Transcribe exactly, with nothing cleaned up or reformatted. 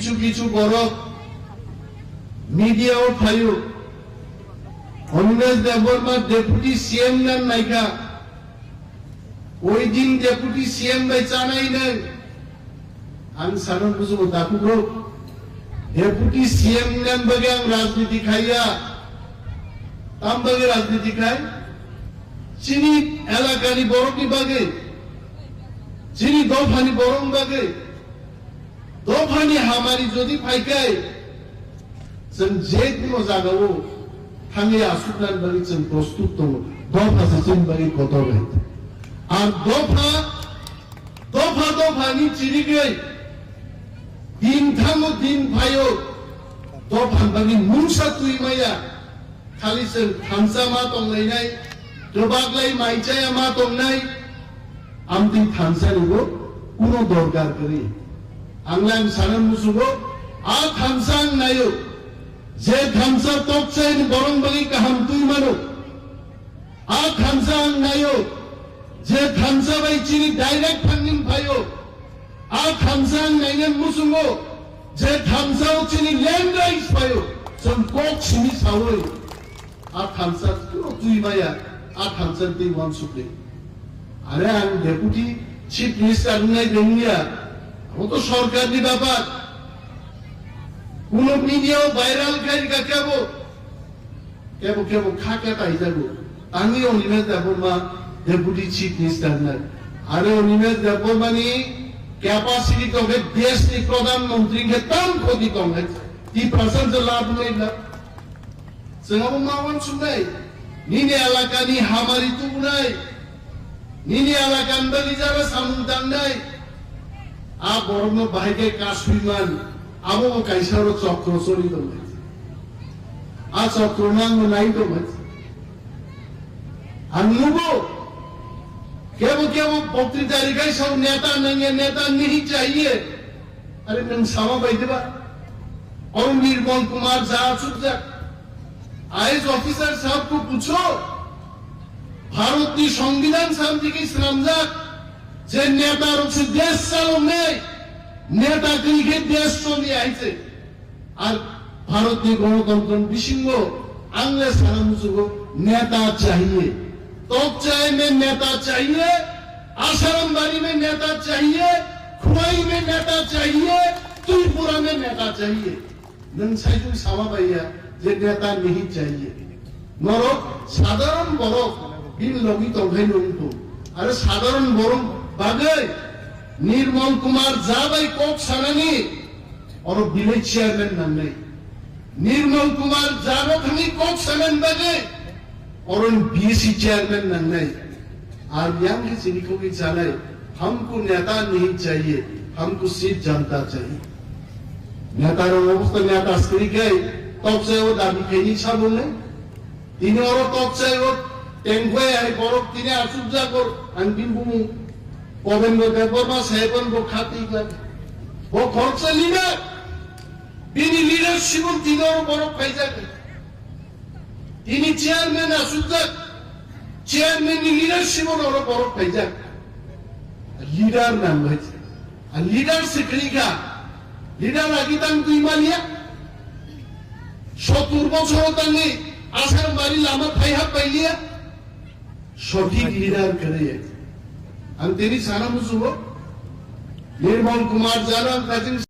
Kichu kichu borok media o phaio, Animesh Debbarma deputy C M nan naikha, oi din deputy C M bai chanai nai. Ang sanon bujugo takukrok, deputy C M nan bagwi ang rajniti khaiya, tam bagwi rajniti khai, chini elakani borokni bagwi, chini dophani borokni bagwi. Dophani hamari jodi phaikai, chwng je kuno jagao thangwi asuknani bagwi chwng prostut tongo. Dopha se chini bagwi kotor hai. Ar dopha, dopha dophani chirigwi din thango din phaio, dophani bagwi mungsa twi maya. Khali chwng thansa ma tonglainai, kwbaklai mai chaya ma tongnai, amtwi thansani bo kuno dorkar kwrwi. Ang lang sana musugo, a thansa ang naio, je thansa tokchaini borong bagwi kaham twi mano, a thansa ang naio, je thansa bai chini direct funding phaio, a thansa ang naina musungo, je thansa o chini land rights phaio, chwng kok simi sawi, a thansa kuno twi maya, a thansa twi wansukli. Are ang deputy chief minister wngnai bengya, abo to sorkar ni bapar. Kuno media o viral khai ka kebo. Kebo kebo kha khe taijago. Tangwi Animesh Debbarma Deputy Chief Minister nai. Are Animesh Debbarma ni capacity tongkhe desh ni Pradhan Mantri khe tam khoti tongkhe. Tiprasa je lab nai la. Chwng abo ma wansuknai. Nini elaka ni hamari tubunai. Nini elaka ni bagwi jara samung tangnai. A borokno bahai khe kasui man. Abo bo kaisa oro chokro choli tongkhe. A chokrono ang nai tongkha. Ang nugo, kebo kebo boktwita rikai sao neta nangya, neta nahi chahiye. Are nwng sama bai diba? Oro Nirmal Kumar Jha achukjak. I A S officer sahab ko pucho. Bharat ni Songbidan sam theke swnamjak je neta rok se desh chaloknai, neta kwrwi khe desh choli hai se. Ar Bharat ni Ganatantro ni bisingo ang le sana musugo neta chahiye. Tokchai me neta chahiye, Asarambari me neta chahiye, Khwai me neta chahiye, Tripura me neta chahiye. Nwng saichung sama baiya je neta nahi chahiye. Norok sadharon borok bini logi tongkhai nung tong. Aro sadharon borok bagwi Nirmal Kumar Jha bai kok sanani oro village chairman nangnai. Nirmal Kumar Jha no thangwi kok sanani bagwi oro B C chairman nangnai. Ar yang khe chini khogwi chanai, "Hamko neta nahi chahiye, hamko sirf janta chahiye." Neta rok obosta neta skri kai, toksa o dabi khaini sabungnai. Tini oro tokchai o tengkhoi hai borok tini achukjak or ang bini bumung Pobendra Debbarma sahebon bo khati khlai. Bo khoroksa leader. Bini leadership o tini oro borok phaijak. Tini chairman achukjak. Chairman ni leadership o oro borok phaijak. Leader nang bai. A leader se khlikha. Leader agi tang twi maliya. Sottur bochor tangwi Asarambari lama phai hap pailiya. Sothik leader kwrwi. Ang tini sana musugo. Nirmal Kumar Jha no ang kajing